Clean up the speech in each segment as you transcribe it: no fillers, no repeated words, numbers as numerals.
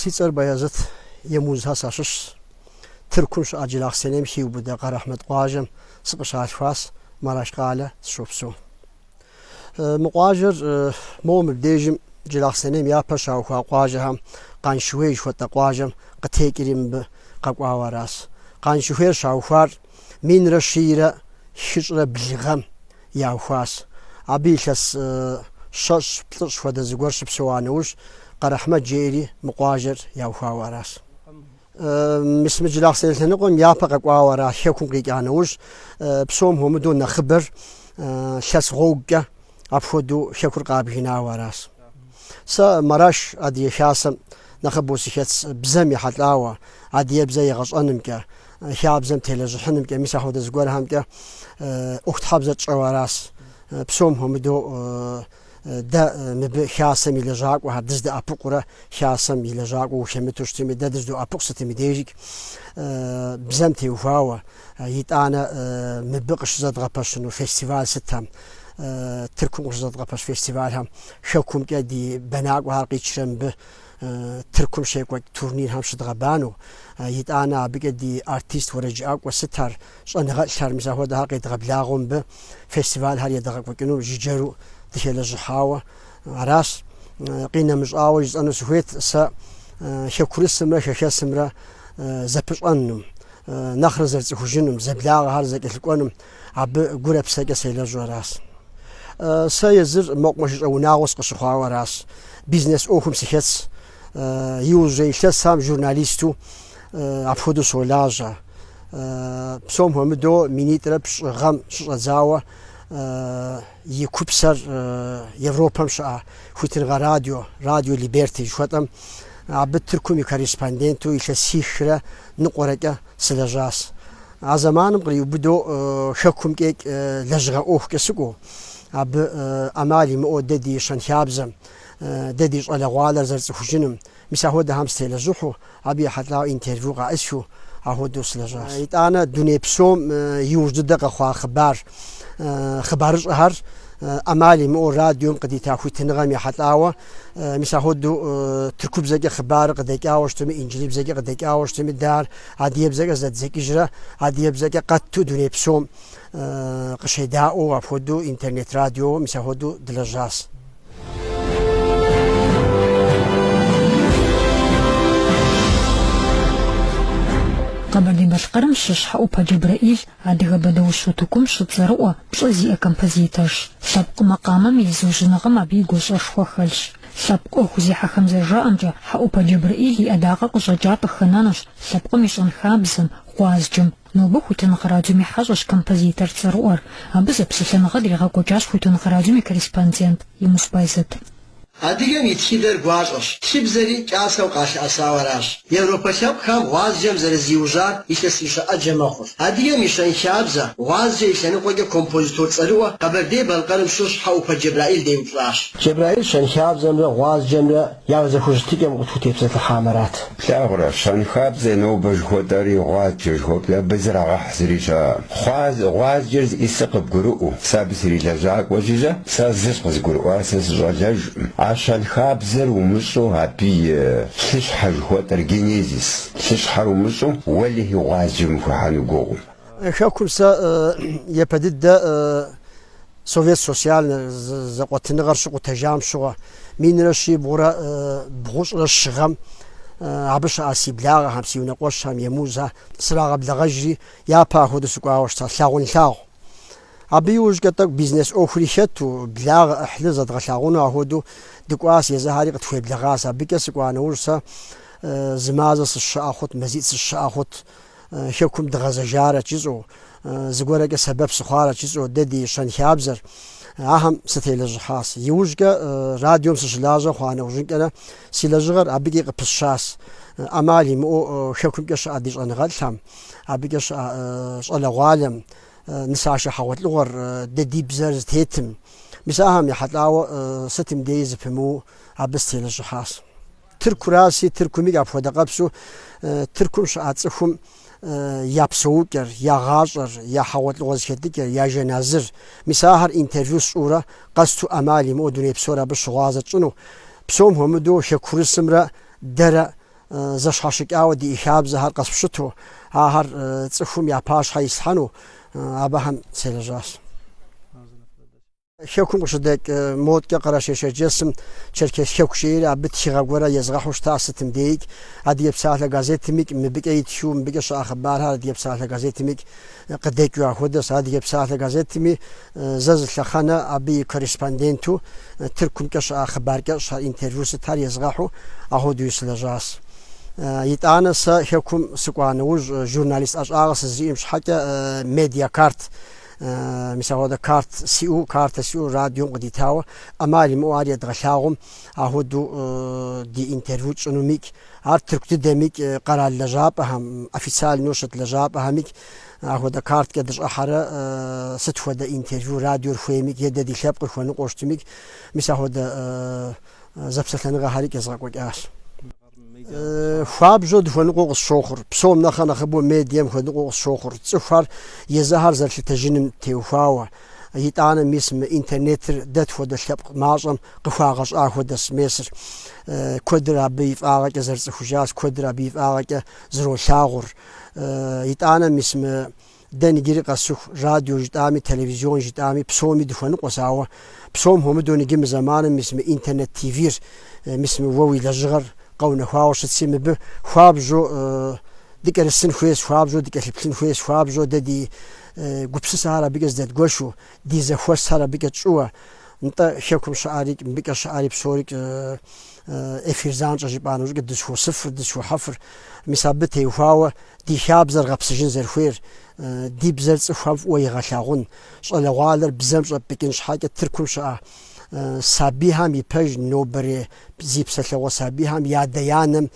Си цӏэр Баязыт Емузхэ сащыщщ. Тыркум щыӏэ Джылахъстэнейм хиубыдэ Къэрэхьмэт къуажэм сыкъыщалъхуащ, Мараш къалэ сыщопсэу. Мы къуажэр моуэ мыбдежым Джылахъстэнейм япэ щаухуа къуажэхэм Къаншыуей жыхуэтӏэ къуажэм къытекӏри мыбы къэкӏуауэ аращ. Къаншыуейр щаухуар минрэ щийрэ хыщӏрэ блы гъэм яухуащ. Абы илъэс щэщӏ, плӏыщӏ хуэдэ зыгуэр щыпсэуа нэужь, Къэрэхьмэт жеӏэри мы къуажэр яухуауэ аращ. Мис мы Джылахъстэней лъэныкъуэм япэ къэкӏуауэ ара хэкум къикӏа нэужь, псом хуэмыдэу нэхъыбэр лъэс гъуэгукӏэ апхуэдэу хэкур къабгынауэ аращ. Сэ Мараш Адыгэ Хасэм нэхъыбэу сыхэтс бзэм ехьэлӏауэ, адыгэбзэ егъэщӏэнымкӏэ, хабзэм телэжьыхьынымкӏэ, мис апхуэдэ зыгуэрхэмкӏэ ӏуэхутхьэбзэ тщӏэуэ аращ. Псом хуэмыдэу Дэ мыбы Хасэм и лэжьакӏуэхэр дыздэӏэпыкъурэ Хасэм и лэжьакӏуэ ухэмыту щытми, дэ дыздоӏэпыкъу сытым и дежикӏ бзэм теухуауэ, итӏанэ мыбы къыщызэдгъэпэщыну фестиваль сытхэм, Тыркум къыщызэдгъэпэщ фестивалхэм хэкумкӏэ ди бэнакӏуэхэр къитшрэ мыбы Тыркум щекӏуэкӏ турнирхэм щыдгъэбанэу, итӏанэ абыкӏэ ди артист уэрэджыӏакӏуэ сытхэр, щӏэныгъэлӏхэр, мис апхуэдэхэр къедгъэблагъэу мыбы фестивалхэр едгъэкӏуэкӏыну жыджэру дыхэлэжьыхьауэ аращ. Къинэмыщӏауэ жысӏэну сыхуейт сэ хэкурысымрэ хэхэсымрэ зэпыщӏэным, нэхърэ зэрыцӏыхужыным, зэблагъэхэр зэкӏэлъыкӏуэным абы гурэ псэкӏэ селэжьу аращ. Сэ езыр мэкъумэшыщӏэ унагъуэ сыкъыщыхъуауэ аращ. Бизнес ӏуэхум сыхэтс. Иужьрей илъэсхэм журналисту апхуэдэу солажьэ. Псом хуэмыдэу минитӏрэ пщӏы гъэм щыщӏэдзауэ и купсэр Европэм щыӏэ Хуитыныгъэ радио, Радио Либерти жыхуэтӏэм, абы Тыркум и корреспонденту илъэсихрэ ныкъуэрэкӏэ сылэжьащ. А зэманым къриубыдэу хэкумкӏэ лэжьыгъэ ӏуэхукӏэ сыкӏуэу, абы ӏэмал имыӏэу дэ ди щэнхабзэм, дэ ди щӏалэгъуалэр зэрыцӏыхужыным, Мис ахуэдэхэм сытелэжьыхьу, абы ехьэлӏауэ интервью къаӏысхыу ахуэдэу сылэжьащ. Итӏанэ дуней псом иужь дыдэ къэхъуа хъыбар, хъыбарыщӏэхэр ӏэмал имыӏэу радиом къыдита хуитыныгъэм ехьэлӏауэ, мис ахуэдэу тыркубзэкӏэ хъыбарыр къыдэкӏауэ щытми, инджылыбзэкӏэ къыдэкӏауэ щытми, дэ ар адыгэбзэкӏэ зэддзэкӏыжрэ адыгэбзэкӏэ къэтту дуней псом къыщедаӏуэу апхуэдэу интернет радио мис ахуэдэу дылэжьащ. Къэбэрдей-Балъкъэрым щыщ Хьэӏупэ Джэбрэӏил адыгэ бэдаущ утыкум щыцӏэрыӏуэ, пщӏэ зиӏэ композиторщ. Лъэпкъ макъамэм и зыужьыныгъэм абы и гуащӏэшхуэ хэлъщ. Лъэпкъ ӏуэхузехьэхэм зэрыжаӏэмкӏэ, Хьэӏупэ Джэбрэӏил и ӏэдакъэ къыщӏэкӏар къыхэнэнущ лъэпкъым и щэнхабзэм, гъуазджэм. Нобэ Хуитыныгъэ радиом и хьэщӏэщ композитор цӏэрыӏуэр. Абы зэпсэлъэныгъэ дригъэкӏуэкӏащ Хуитыныгъэ радиом и корреспондент Емуз Байзэт. Адыгэм и тхыдэр гуащӏэщ, тхыбзэри кӏасэу къалъэӏэсауэ аращ. Европэ лъэпкъхэм гъуазджэм зэрызиужьар илъэсищэ ӏэджэ мэхъур. Адыгэм и щэнхабзэ, гъуазджэ и лъэныкъуэкӏэ композитор цӏэрыӏуэ Къэбэрдей-Балъкъэрым щыщ Хьэӏупэ Джэбраӏил деупщӏащ. Джэбраӏил щэнхабзэмрэ гъуазджэмрэ Я зэхущытыкӏэм къытхутепсэлъыхьам арат. Плъагъурэ, щэнхабзэ нобэ жыхуэтӏэри гъуазджэ жыхуэпӏэри абы зрагъэхь зыри щыӏэкъым. Гъуазджэр зиӏысыр къыбгурыӏуэу, сэ абы срилэжьакӏуэщи, сэ зыщ къызгурыӏуар, сэ сыщӏалэжкъым. А щэнхабзэр умыщӏэу абы и лъыщхьэ жыхуэтӏэр, генезис, лъыщхьэр умыщӏэу, уэлэхьи гъуазджэм ухыхьэну гугъум. Хэкум сэ япэ дыдэ. Совет социальнэ зэкъуэтыныгъэр щыкъутэжам щыгъуэ, минрэ щибгъурэ бгъущӏрэ щы гъэм абы щыӏа си благъэхэм, си унэкъуэщхэм, Емузхэ срагъэблэгъэжри, япэ ахуэдэу сыкӏуауэ щыта, лъагъунлъагъу. Абы иужькӏэ тӏэкӏу бизнес ӏуэхури хэту, благъэ, ӏыхьлы зэдгъэлъагъуну ахуэдэу дыкӏуащ, езыхэри къытхуеблэгъащ. Абыкӏэ сыкӏуа нэужь сэ зы мазэ сыщыӏэ хъут, мазитӏ сыщыӏэ хъут, хэкум дгъэзэжарэт жысӏэу, зыгуэрэкӏэ сэбэп сыхъуарэт жысӏэу дэ ди щэнхабзэр ахэм сытелэжьыхьащ. Иужькӏэ радиом сыщылажьэ хъуа нэужьынкӏэрэ си лэжьыгъэр абыкӏи къыпысщащ. ӏэмал имыӏэу хэкумкӏэ щыӏэ ди щӏэныгъэлӏхэм, абыкӏэ щыӏэ щӏалэгъуалэм, нысашэ хьэгъуэлӏыгъуэр, дэ ди бзэр зытетым. Мис ахэм ехьэлӏауэ сытым деи зэпымыу абы сытелэжьыхьащ. Тыркураси, Тыркумикӏ апхуэдэ къэпсу, Тыркум щыӏэ цӏыхум я псэукӏэр, я гъащӏэр, я хьэгъуэлӏыгъуэ зэхэтыкӏэр, я жэназыр, мис ахэр интервью сщӏыурэ къэсту ӏэмал имыӏэу дуней псор абы щыгъуазэ тщӏыну. Псом хуэмыдэу хэкурысымрэ дэрэ зэщхьэщыкӏауэ диӏэ хабзэхэр къэспщыту, ахэр цӏыхум я пащхьэ ислъхьэну абыхэм селэжьащ. Хэкум къыщыдэкӏ модкӏэ Къэрэшей-Шэрджэсым Черкес хэку жеӏэри абы тхыгъэ гуэрэ езгъэхьу щыта сытым деикӏ. Адыгэ псалъэ газетымикӏ мыбыкӏэ итхыу, мыбыкӏэ щыӏэ хъыбархэр Адыгэ псалъэ газетымикӏ къыдэкӏыу ахуэдэщ. Адыгэ псалъэ газетми зэ зы лъэхъэнэ абы и корреспонденту Тыркумкӏэ щыӏэ хъыбар кӏэщӏхэр, интервью сытхэр езгъэхьу ахуэдэуи сылэжьащ. Итӏанэ сэ хэкум сыкӏуа нэужь журналист ӏэщӏагъэ сызэриӏэм щхьэкӏэ медиакарт Мис апхуэдэ карт сиӏэу, картэ сиӏэу радиом къыдитауэ, ӏэмал имыӏэу ар едгъэлъагъум, ахуэдэу ди интервью тщӏынумикӏ, ар Тырку дыдэмикӏ, къэрал лэжьапӏэхэм, официальнэу щыт лэжьапӏэхэмикӏ, ахуэдэ карткӏэ дыщӏыхьэрэ сыт хуэдэ интервью радиор хуеймикӏ е дэ ди лъэпкъыр хуэныкъуэу щытымикӏ, мис ахуэдэ зэпсэлъэныгъэхэрикӏ езгъэкӏуэкӏащ. Хуабжьу дыхуэныкъуэу къысщохъур. Псом нэхъэ нэхъыбэу медием хуэныкъуэу къысщохъур. Цӏыхухэр езыхэр зэрылъытэжыным теухуауэ. Итӏанэ мис мы интернетыр дэ тхуэдэ лъэпкъ мащӏэм къыхуагъэщӏа хуэдэщ месыр. Куэдыр абы и фӏагъэкӏэ зэрыцӏыхужащ, куэдыр абы и фӏагъэкӏэ зэролъагъур. Итӏанэ мис мы Дэ иджыри къэсыху радио жытӏами, телевизион жытӏами, псоми дыхуэныкъуэщ, ауэ псом хуэмыдэу иджы мы зэманым мис мы интернет ТВ-р, мис мы уэ уи лэжьыгъэр къэунэхуауэ щытси, мыбы хуабжьу дыкӏэрысын хуейщ, хуабжьу дыкӏэлъыплъын хуейщ, хуабжьу дэ ди гупсысэхэр абыкӏэ здэдгуэшу, ди зэхуэсхэр абыкӏэ тщӏыуэ, нтӏэ хэкум щыӏэри, мыбыкӏэ щыӏэри псорикӏ эфир занщӏэ жыпӏа нэужькӏэ дызэхуосыфыр, дызэхохьэфыр. Мис абы теухуауэ Ди хабзэр гъэпсыжын зэрыхуейр, ди бзэр цӏыхухэм фӏыуэ егъэлъагъун, щӏалэгъуалэр бзэм щӏэппӏыкӏын щхьэкӏэ Тыркум щыӏэ сабийхэм и пэж нобэрей зи псэлъэгъуэ сабийхэм я адэ-анэм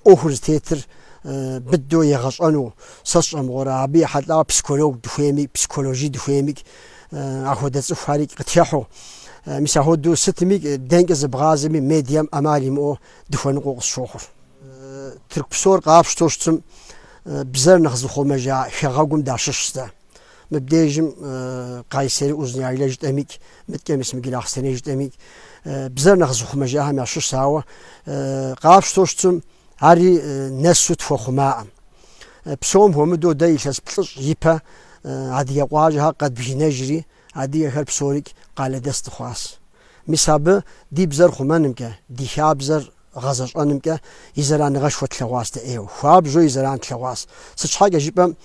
ӏуэхур зытетыр быдэу егъэщӏэну сэ сщӏэ мыгъуэрэ, абы ехьэлӏауэ психолог дыхуейми, психологи дыхуеймикӏ, ахуэдэ цӏыхухэрикӏ къытхыхьэу. Мис ахуэдэу сытми, дэнкӏэ зыбгъазэми медием ӏэмал имыӏэу дыхуэныкъуэу къысщохъур. Тырку псор къапщтэу щытым, бзэр нэхъ зыхъумэжа хэгъэгум дащыщщ дэ. Мыбдежым Къайсери Узуняйлэ жытӏэмикӏ, мыткӏэ мис мы Джылахъстэней жытӏэмикӏ, бзэр нэхъ зыхъумэжахэм ящыщщ, ауэ къапщтэу щытым, ари нэсу тхуэхъумаӏым. Псом хуэмыдэу дэ илъэс плӏыщӏ ипэ адыгэ къуажэхэр къэдбгынэжри, адыгэхэр псорикӏ къалэдэс дыхъуащ. Мис абы ди бзэр хъумэнымкӏэ, ди хабзэр гъэзэщӏэнымкӏэ и зэраныгъэшхуэ тлъэгъуащ дэ ӏейуэ. Хуабжьу и зэран тлъэгъуащ. Сыт щхьэкӏэ жыпӏэм,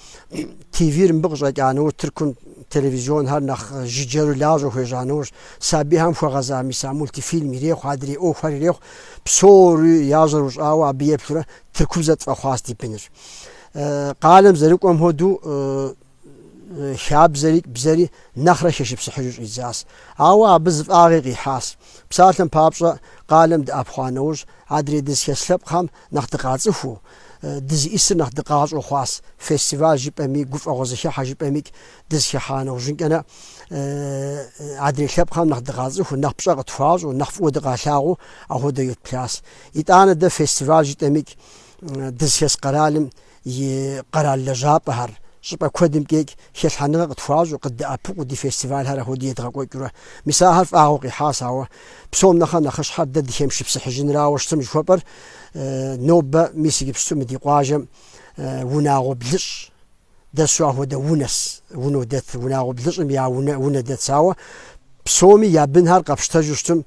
ТВ-р мыбы къыщӏэкӏа нэужь, Тыркум телевизионхэр нэхъ жыджэру лажьэу хуежьа нэужь, сабийхэм хуэгъэза мис а мультифильм ирехъу, адрей ӏуэхухэр ирехъу, псори я жьэр ущӏауэ абы еплъурэ тыркубзэ тфӏэхъуащ ди быныр. Къалэм зэрыкӏуэм хуэдэу хабзэри бзэри нэхърэ хэшыпсыхьыжу щӏидзащ. Ауэ абы зы фӏагъи къихьащ. Псалъэм папщӏэ, къалэм дыӏэпхъуа нэужь, адрей дызыхэс лъэпкъхэм нэхъ дыкъацӏыхуу, дызиӏысыр нэхъ дыкъащӏэу хъуащ. Фестиваль жыпӏэми, гуфӏэгъуэ зэхыхьэ жыпӏэмикӏ дызыхыхьа нэужьынкӏэнэ адрей лъэпкъхэм нэхъ дыкъацӏыхуу, нэхъ пщӏэ къытхуащӏу, нэхъ фӏыуэ дыкъалъагъуу апхуэдэу етплъащ. Итӏанэ дэ фестиваль жытӏэмикӏ дызыхэс къэралым и къэрал лэжьапӏэхэр щӏыпӏэ куэдымкӏэкӏ хэлъхьэныгъэ къытхуащӏу, къыддэӏэпыкъуу ди фестивалхэр апхуэдэу едгъэкӏуэкӏыурэ. Мис ахэр фӏагъыу къихьащ, ауэ псом нэхъэ нэхъыщхьэр дэ дыхэмышыпсыхьыжынрауэ щытым жыхуэпӏэр нобэ мис иджыпсту мы ди къуажэм унагъуэ блыщӏ. дэсу ахуэдэ унэс, унэу дэтыр, унагъуэ блыщӏым я унэ, унэ дэтс. Ауэ псоми я бынхэр къэпщтэжу щытым,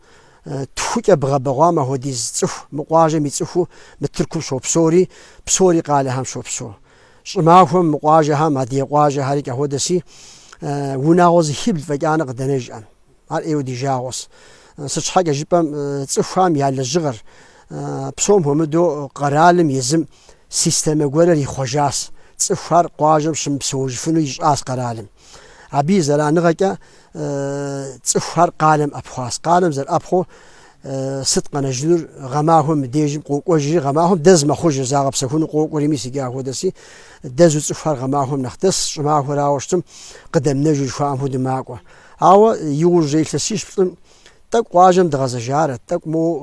тхукӏэ бгъэбэгъуам ахуэдиз цӏыху мы къуажэм и цӏыхуу мы Тыркум щопсэури, псори къалэхэм щопсэу. Щӏымахуэм мы къуажэхэм, адыгэ къуажэхэрикӏ ахуэдэси, унагъуэ зыхибл фӏэкӏанэ къыдэнэжӏэм. Ар ӏейуэ ди жагъуэщ. Сыт щхьэкӏэ жыпӏэм, цӏыхухэм я лэжьыгъэр, псом хуэмыдэу къэралым езым системэ гуэрыр ихъуэжащ. Цӏыхухэр къуажэм щымыпсэужыфыну ищӏащ къэралым. Абы и зэраныгъэкӏэ цӏыхухэр къалэм ӏэпхъуащ. Къалэм зэрыӏэпхъуэу сыт къэнэжынур? Гъэмахуэм мыдежым къокӏуэжри, гъэмахуэм дэз мэхъужыр, загъэпсэхуну къокӏуэри, мис иджы ахуэдэси, дэзу цӏыхухэр гъэмахуэм нэхъ дэс, щӏымахуэрауэ щытым къыдэмынэжу жыхуаӏэм хуэдэу макӏуэ. Ауэ иужьрей илъэсищ-плӏым тӏэкӏу къуажэм дгъэзэжарэт, тӏэкӏу моуэ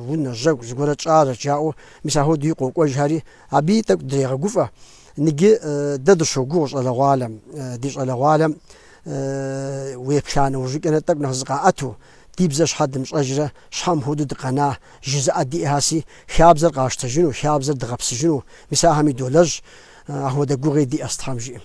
унэ, жьэгу зыгуэрэ тщӏарэт жаӏэу, мис ахуэдэуи къокӏуэжхэри, абыи тӏэкӏу дрегъэгуфӏэ. Ныджы дэ дыщогугъ щӏалэгъуалэм, ди щӏалэгъуалэм уеплъа нэужьыкӏэрэ тӏэкӏу нэхъ зыкъаӏэту, ди бзэр щхьэ дымыщӏэжрэ, щхьэ мыпхуэдэу дыкъэна жызыӏэ диӏэхэси, хабзэр къащтэжыну, хабзэр дгъэпсыжыну, мис ахэми долэжь, ахуэдэ гугъи диӏэс Тхьэм жиӏэм.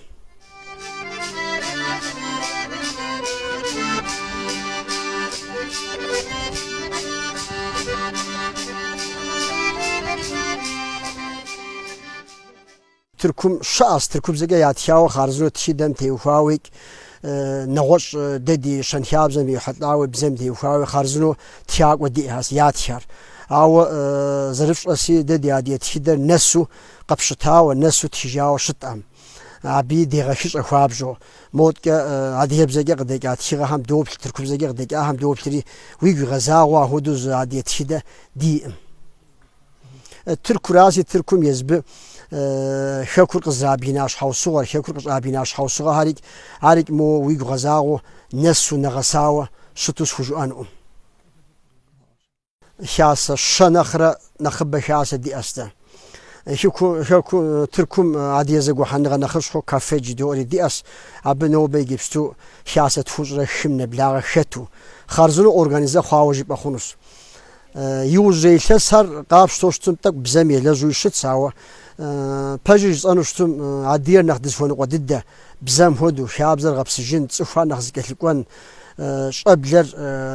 Тыркум щыӏэщ, тыркубзэкӏэ ятхауэ хъарзынэу тхыдэм теухуауикӏ, нэгъуэщӏ дэ ди щэнхабзэм ехьэлӏауэ бзэм теухуауи хъарзынэу тхакӏуэ диӏэхэщ, ятхэр. Ауэ зэрыфщӏэси, дэ ди адыгэ тхыдэр нэсу къэпщытауэ, нэсу тхыжауэ щыткъым. Абыи дегъэхыщӏэ хуабжьу. Модкӏэ адыгэбзэкӏэ къыдэкӏа тхыгъэхэм доплъ, тыркубзэкӏэ къыдэкӏахэм доплъри, уигу игъэзагъэу ахуэдэу зы адыгэ тхыдэ диӏым. Тыркураси, Тыркум езбы хэкур къызэрабгына щхьэусыгъуэр, хэкур къыщӏабгына щхьэусыгъуэхэрикӏ, арикӏ моуэ уигу гъэзагъэу нэсу, нэгъэсауэ щыту схужыӏэнукъым. Хасэ щэ нэхърэ нэхъыбэ хасэ диӏэщ дэ. Хэку, хэку, Тыркум адыгэ зэгухьэныгъэ нэхъыщхьэу КАФФЕД жыдоӏэри диӏэщ. Абы нобэ иджыпсту хасэ тхущӏрэ хым нэблагъэ хэту. Хъарзынэу организэ хъуауэ жыпӏэ хъунущ. Иужьрей илъэсхэр къапщтэу щытым тӏэкӏу бзэм елэжьу щытщ, ауэ пэжыр жысӏэну щытым адыгэр нэхъ дызыхуэныкъуэ дыдэ, бзэм хуэдэу, хабзэр гъэпсыжын, цӏыхухэр нэхъ зэкӏэлъыкӏуэн, щӏэблэр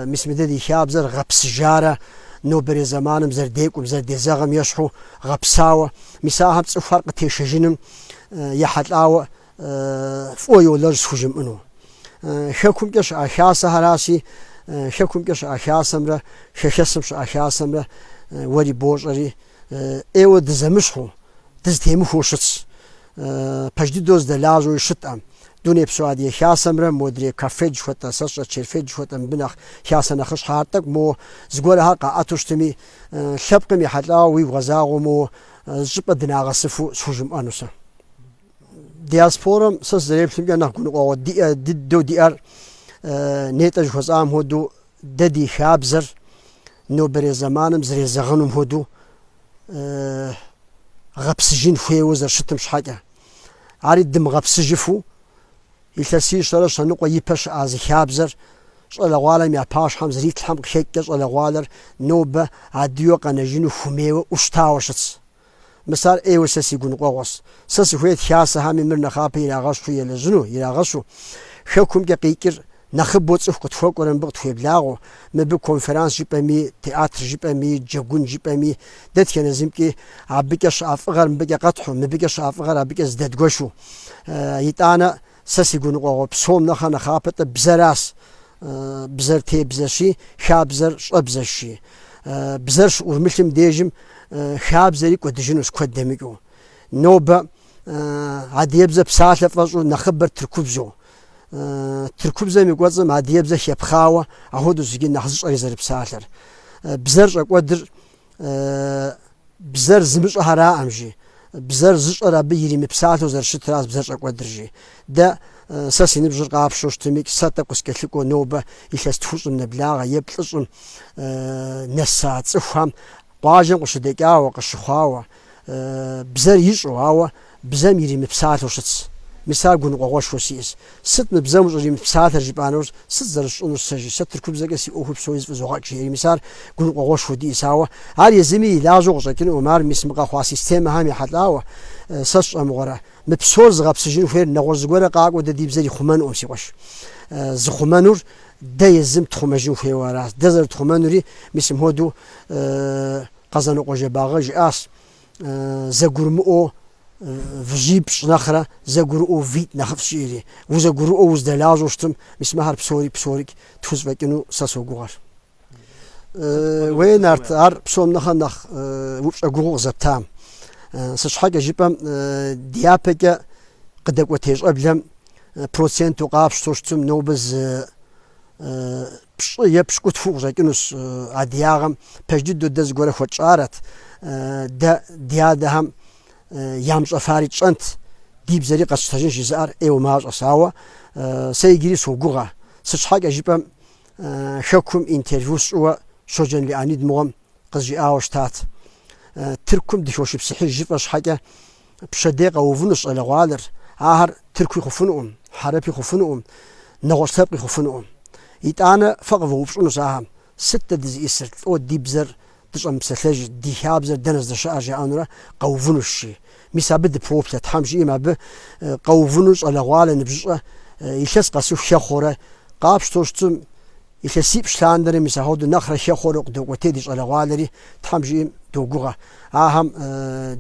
мис мы дэ ди хабзэр гъэпсыжарэ нобэрей зэманым зэрыдекӏум, зэрыдезэгъым ещхьу гъэпсауэ, мис ахэм цӏыхухэр къытешэжыным ехьэлӏауэ фӏыуэ йолэжь схужымыӏэну. Хэкумкӏэ щыӏэ хасэхэращи, хэкумкӏэ щыӏэ хасэмрэ хэхэсым щыӏэ хасэмрэ уэри бощӏэри, ӏейуэ дызэмыщхьу, дызэтемыхуэу щытщ. Пэж дыдэу зэдэлажьэуи щыткъым. Дунейпсо Адыгэ Хасэмрэ модрей КАФФЕД жыхуэтӏэ, сэ сщӏэ Черфед жыхуэтӏэ мыбы нэхъ хасэ нэхъыщхьэ ар тӏэкӏу моуэ зыгуэрхэр къаӏэту щытми, лъэпкъым ехьэлӏауэ уигу гъэзагъэу моуэ зы щӏыпӏэ дынагъэсыфу схужымыӏэну сэ. Диаспорэм сэ сызэреплъымкӏэ нэхъ гуныкъуэгъуэ диӏэ дыдэу диӏэр нетӏэ жыхуэсӏам хуэдэу дэ ди хабзэр нобэрей зэманым зэрезэгъынум хуэдэу гъэпсыжын хуейуэ зэрыщытым щхьэкӏэ. Ари дымыгъэпсыжыфу илъэсищэрэ щэныкъуэ ипэ щыӏа зы хабзэр щӏалэгъуалэм я пащхьэм зэритлъхьэм къыхэкӏкӏэ щӏалэгъуалэр нобэ адыгэу къэнэжыну хуэмейуэ ӏущтауэ щытщ. Мис ар ӏейуэ сэ си гуныкъуэгъуэщ. Сэ сыхуейт хасэхэми мыр нэхъапэ ирагъэщхьу елэжьыну, ирагъэщу. Хэкумкӏэ къикӏыр нэхъыбэу цӏыху къытхуэкӏуэрэ мыбы къытхуеблагъэу, мыбы конферанс жыпӏэми, театр жыпӏэми, джэгун жыпӏэми, дэтхэнэ зымкӏи абыкӏэ щыӏэ фӏыгъэр мыбыкӏэ къэтхьу, мыбыкӏэ щыӏэ фӏыгъэр абыкӏэ зыдэдгуэшу. Итӏанэ сэ си гуныкъуэгъуэ псом нэхъэ нэхъапэ-тӏэ бзэращ. Бзэр тебзэщи, хабзэр щӏэбзэщи. Бзэр щыӏурымылъым дежым хабзэри кӏуэдыжынущ куэд дэмыкӏыу. Нобэ адыгэбзэ псалъэ фӏэщӏу нэхъыбэр тыркубзэу. Тыркубзэм и кӏуэцӏым адыгэбзэ хепхъауэ ахуэдэущ иджы нэхъ зыщӏэри зэрыпсалъэр. Бзэр щӏэкӏуэдыр Бзэр зымыщӏэхэраӏым, жи. Бзэр зыщӏэр абы иримыпсалъэу зэрыщытращ бзэр щӏэкӏуэдыр, жи. Дэ, сэ си ныбжьыр къапщтэу щытми, сэ тӏэкӏу къыскӏэлъыкӏуэу нобэ илъэс тхущӏым нэблагъэ е плӏыщӏым нэса цӏыхухэм къуажэм къыщыдэкӏауэ, къыщыхъуауэ, бзэр ищӏэу, ауэ бзэм иримыпсалъэу щытщ. Мис ар гуныкъуэгъуэшхуэу сиӏэщ. Сыт мы бзэм ущӏримыпсалъэр жыпӏа нэужь, сыт зэрысщӏынур сэ, жи, сэ тыркубзэкӏэ си ӏуэхур псори зэфӏызогъэкӏ, жеӏэри. Мис ар гуныкъуэгъуэшхуэу диӏэщ. Ауэ ар езыми и лажьэу къыщӏэкӏынукъым, ар мис мы къэхъуа системэхэм ехьэлӏауэ, сэ сщӏэмыгъуэрэ. Мы псор зыгъэпсыжын хуейр нэгъуэщӏ зыгуэрэ къакӏуэу дэ ди бзэр ихъумэнукъым, си къуэш. Зыхъумэнур дэ езым тхъумэжын хуейуэ аращ. Дэ зэрытхъумэнури мис мыхуэдэу Къэзанокъуэ Жэбагъы жиӏащ, Зэгурымыӏуэу выжьипщӏ нэхърэ зэгурыӏуэу витӏ нэхъыфӏщ жиӏэри. Узэгурыӏуэу уздэлажьэу щытым, мис мыхэр псори псорикӏ тхузэфӏэкӏыну сэ согугъэр. Уей, Нарт, ар псом нэхъэ нэхъ упщӏэ гугъуу къызэптам. Сыт щхьэкӏэ жыпӏэм, дяпэкӏэ къыдэкӏуэтей щӏэблэм проценту къапщтэу щытым нобэ зы пщӏы е пщыкӏутху къыщӏэкӏынущ адыгагъэм. Пэж дыдэу дэ зыгуэрэ хуэтщӏарэт, дэ ди адэхэм ямыщӏэфари тщӏэнт, ди бзэри къэтщтэжынщ жызыӏэр ӏейуэ мащӏэщ. Ауэ сэ иджыри согугъэ. Сыт щхьэкӏэ жыпӏэм, Хэкум интервью сщӏыуэ Щоджэн Леонид мыгъуэм къызжиӏауэ щытат. Тыркум дыхошыпсыхьыж жыфӏэ щхьэкӏэ пщэдей къэувынущ щӏалэгъуалэр, ахэр тыркуи хъуфынукъым, хьэрэпи хъуфынукъым, нэгъуэщӏ лъэпкъи хъуфынукъым. Итӏанэ фэ къывэупщӏынущ ахэм, сыт дэ дызиӏысыр, лӏо ди бзэр дыщӏэмыпсэлъэжыр, ди хабзэр дэнэ здэщыӏэр жаӏэнурэ къэувынущ, жи. Мис абы дыпоплъэ, Тхьэм жиӏэм абы къэувыну щӏалэгъуалэ ныбжьыщӏэ илъэс къэсыху хэхъуэурэ къапщтэу щытым, илъэсипщӏ лъандэрэ мис ахуэдэу нэхърэ хэхъуэурэ къыдокӏуэтей ди щӏалэгъуалэри, Тхьэм жиӏэм догугъэ. Ахэм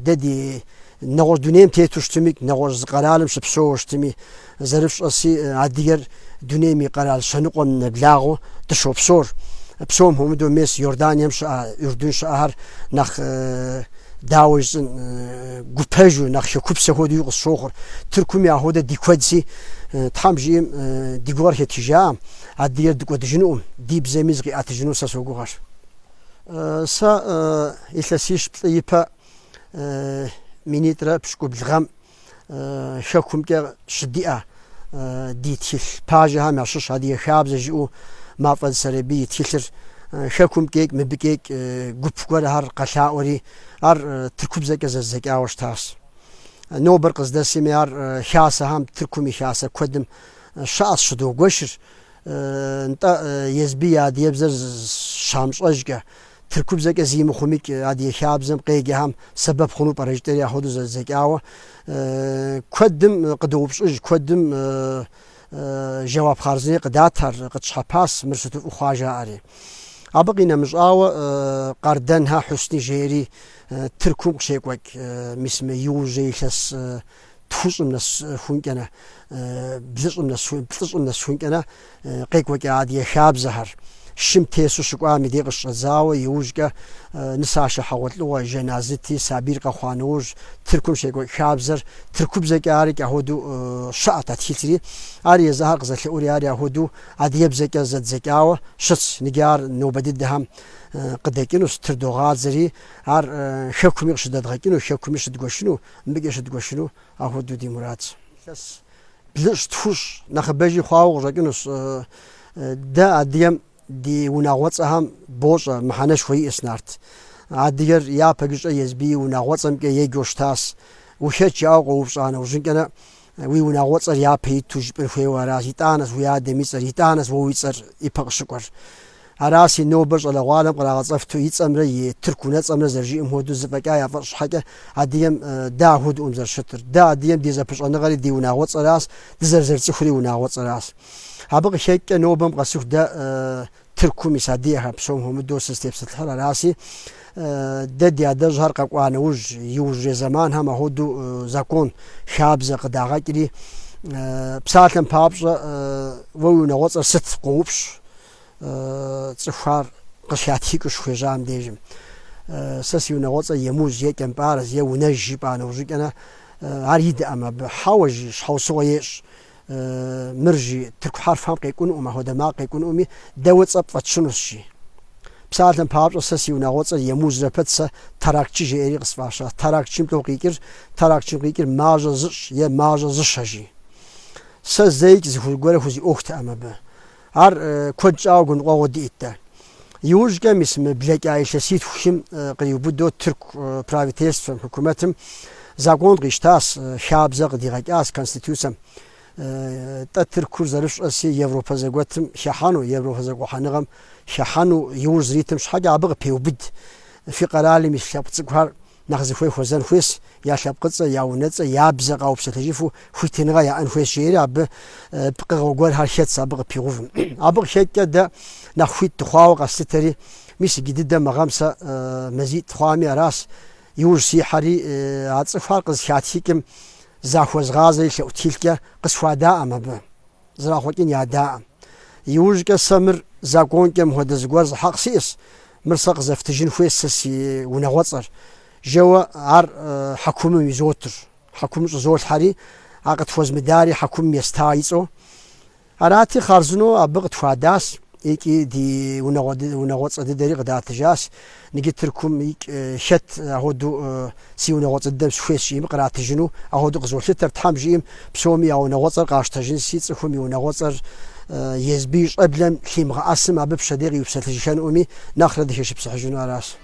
дэ ди нэгъуэщӏ дунейм тету щытми, нэгъуэщӏ зы къэралым щыпсэууэ щытми, зэрыфщӏэси, адыгэр дунейм и къэрал щэныкъуэм нэблагъэу дыщопсэур. Псом хуэмыдэу мес Иорданием щыӏэ, Ӏурдун щыӏэхэр нэхъ дауэ жысӏэн, гупэжу, нэхъ хэкупсэ хуэдэуи къысщохъур. Тыркуми ахуэдэ ди куэдси, Тхьэм жиӏэм ди гугъэр хэтхыжаӏым, адыгэр дыкӏуэдыжынукъым, ди бзэми зыкъиӏэтыжыну сэ согугъэр. Сэ илъэсищ-плӏы ипэ минитӏрэ пщыкӏубл гъэм хэкумкӏэ щыдиӏэ ди тхылъ пажэхэм ящыщ Адыгэ хабзэ жиӏэу Мафӏэдз Сэрэбий и тхылъыр хэкумкӏэкӏ, мыбыкӏэкӏ гуп гуэрхэр къэлъаӏуэри, ар тыркубзэкӏэ зэздзэкӏауэ щытащ. Нобэр къыздэсми ар хасэхэм, Тыркум и хасэ куэдым щыӏэщ, щыдогуэшыр. Нтӏэ, езыби я адыгэбзэр щамыщӏэжкӏэ, тыркубзэкӏэ зи мыхъумикӏ адыгэ хабзэм къеджэхэм сэбэп хъуну пӏэрэ жытӏэри ахуэдэу зэддзэкӏауэ, куэдым къыдоупщӏыж, куэдым жэуап хъарзыни къыдат ар, къытщхьэпащ, мыр сыту фӏы хъуа жаӏэри. Абы къинэмыщӏауэ, Къардэнхэ Хьусни жери Тыркум къыщекӏуэкӏ, мис мы иужьрей илъэс тхущӏым нэсыхункӏэнэ, блыщӏым нэсыхун, плӏыщӏым нэсыхункӏэнэ къекӏуэкӏа адыгэ хабзэхэр. Шым тесу щыкӏуам и дей къыщыщӏэдзауэ, иужькӏэ нысашэ хьэгъуэлӏыгъуэ, жэназыти, сабийр къэхъуа нэужь, Тыркум щекӏуэкӏ хабзэр, тыркубзэкӏэ арикӏ ахуэдэу щыӏэт а тхылъри, ар езыхэр къызэлъэӏури, ари ахуэдэу адыгэбзэкӏэ зэддзэкӏауэ щытщ. Ныджы ар нобэ дыдэхэм къыдэкӏынущ, тырдогъадзэри, ар хэкуми къыщыдэдгъэкӏыну, хэкуми щыдгуэшыну, Мыбыкӏэ щыдгуэшыну ахуэдэу ди мурадщ. Илъэс блыщӏ-тхущӏ нэхъыбэжи хъуауэ къыщӏэкӏынущ. Дэ адыгэм ди унагъуэцӏэхэм бощӏэ мыхьэнэшхуэ иӏэщ, Нарт. Адыгэр япэкӏэ езыби и унагъуэцӏэмкӏэ еджэу щытащ. Ухэт жаӏэу къоупщӏа нэужьынкӏэрэ уи унагъуэцӏэр япэ иту жыпӏэн хуейуэ аращ. Итӏанэщ уи адэм и цӏэр, итӏанэщ уэ уи цӏэр ипэ къыщыкӏуэр. Араси, нобэ щӏалэгъуалэм кърагъэцӏэфту и цӏэмрэ и тырку унэцӏэмрэ зэрыжиӏэм хуэдэу зэфӏэкӏа яфӏэщӏ щхьэкӏэ, адыгэм дэ ахуэдэукъым зэрыщытыр. Дэ адыгэм ди зэпыщӏэныгъэри ди унагъуэцӏэращ, дызэрызэрыцӏыхури унагъуэцӏэращ. Абы къыхэкӏкӏэ нобэм къэсыху дэ Тыркум ис адыгэхэр, псом хуэмыдэу сызытепсэлъыхьыр араси, дэ ди адэжьхэр къэкӏуа нэужь, иужьрей зэманхэм ахуэдэу закон, хабзэ къыдагъэкӏри, псалъэм папщӏэ, уэ уи унагъуэцӏэр сыт къоупщӏ, цӏыхухэр къыщатхыкӏыу щыхуежьам дежым. Сэ си унагъуэцӏэр Емуз е Кӏэмпӏарэз е Унэж жыпӏа нэужьыкӏэнэ ар идэӏым абы. Хьэуэ, жи, щхьэусыгъуэ ещӏ. Мыр, жи, тырку хьэрфхэм къекӏунукъым, апхуэдэ макъ къекӏунукъыми, дэ уэ цӏэ пфӏэтщынущ, жи. Псалъэм папщӏэ, сэ си унагъуэцӏэр Емузрэ пэт сэ Таракчы жеӏэри къысфӏащащ. Таракчым лӏо къикӏыр, Таракчым къикӏыр мажьэ зыщӏ е мажьэ зыщэ, жи. Сэ зэикӏ зыгуэрэ хузиӏуэхутэкъым абы. Ар куэд щӏауэ гуныкъуэгъуэ диӏэт дэ. Иужькӏэ, мис мы блэкӏа илъэситху-хым къриубыдэу тырку правительствэм, хьукумэтым закон къищтащ, хабзэ къыдигъэкӏащ конституцэм. Тӏэ Тыркур зэрыфщӏэси Европэ зэгуэтым хыхьэну, Европэ зэгухьэныгъэм хыхьэну иужь зэритым щхьэкӏэ абы къыпеубыд фи къэралым ис лъэпкъ цӏыкӏухэр. нэхъ зыхуей хуэзэн хуейщ, я лъэпкъыцӏэ, я унэцӏэ, я бзэ къаупсэлъыжыфу хуитыныгъэ яӏэн хуейщ, жери абы пкъыгъуэ гуэрхэр хэтщ абы къыпигъэувым. Абы къыхэкӏкӏэ дэ нэхъ хуит дыхъуауэ къэслъытэри, мис иджы дыдэ мы гъэм сэ мазитӏ хъуами аращ, иужь сихьэри а цӏыхухэр къызыхатхыкӏым захуэзгъазэри лъэӏу тхылъкӏэ къысхуадаӏым абы. Зэрахъуэкӏын ядаӏым. Иужькӏэ сэ мыр законкӏэ мыхуэдэ зыгуэр зы хьэкъ сиӏэщ, мыр сэ къызэфтыжын хуейщ сэ си унагъуэцӏэр. Жэуэ ар хьэкумым изотыр. Хьэкумым щӏызолъхьэри, а къытхуэзмыдари хьэкумым еста и цӏэу. Арати, хъарзынэу абы къытхуадащ икӏи ди унагъуэцӏэ дыдэри къыдатыжащ. Ныджы Тыркум икӏ хэт ахуэдэу си унагъуэцӏэ дыдэм сыхуейщ жиӏэми къратыжыну ахуэдэу къызолъытэр. Тхьэм жиӏэм псоми я унагъуэцӏэр къащтэжынси, цӏыхум и унагъуэцӏэр езбы и щӏэблэм лъимыгъэӏэсым абы пщэдей къиупсэлъыжыхэнуӏыми, нэхърэ дыхэшыпсыхьыжыну аращ.